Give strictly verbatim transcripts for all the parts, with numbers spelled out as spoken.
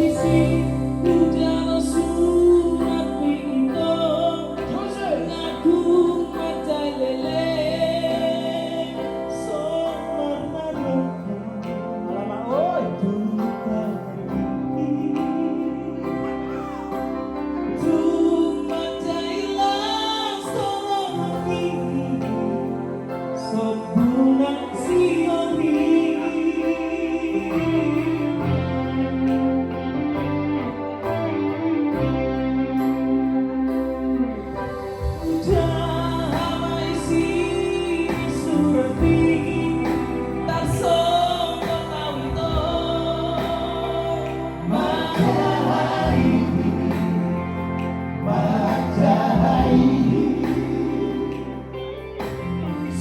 Isi hujalo surat piga, ngaku mata lele, so marnarok. Alamak, oi. Tung mata ilas toro hati. Sombunang siori. Jaha ma isi surat piga, tarsongon au ito. Manjaha i, manjaha i.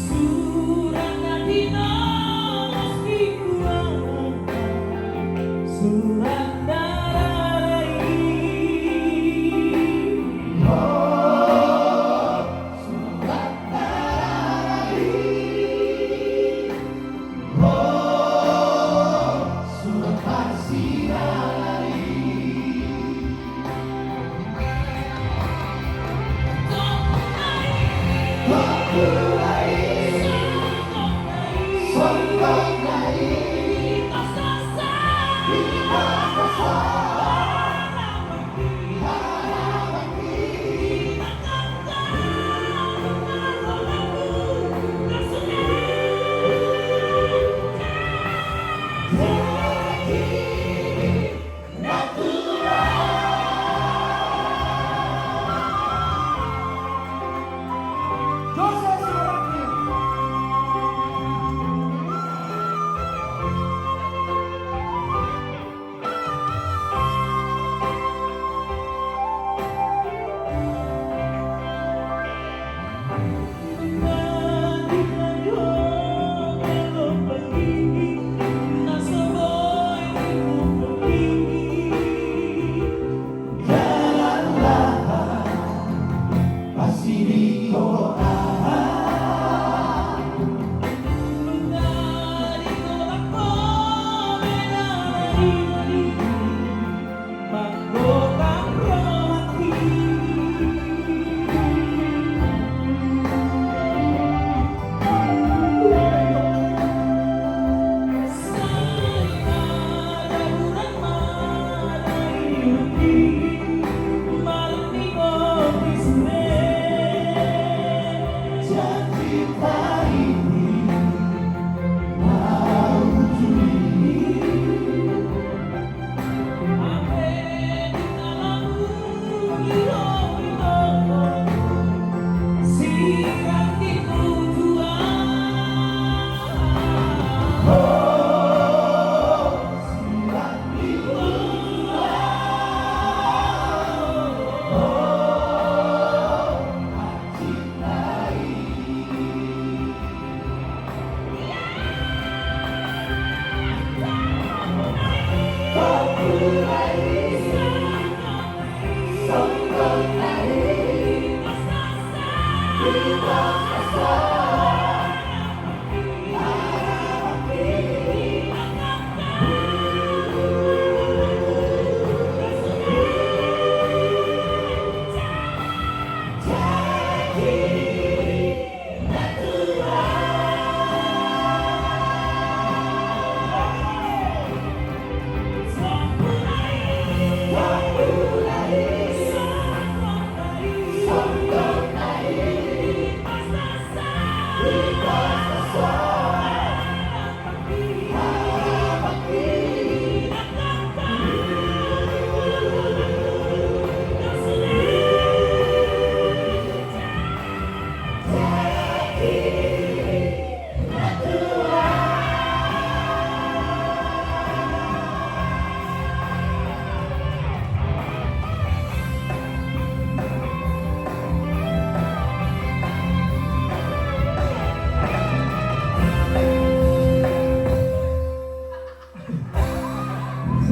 Surat na tinolos ni Tuhan, surat na rara i. Ho, surat na rara i. Ho, surat parsirangan i.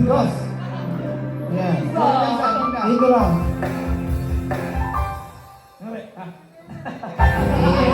Terus. Ya. Itulah. Sampai. Ah.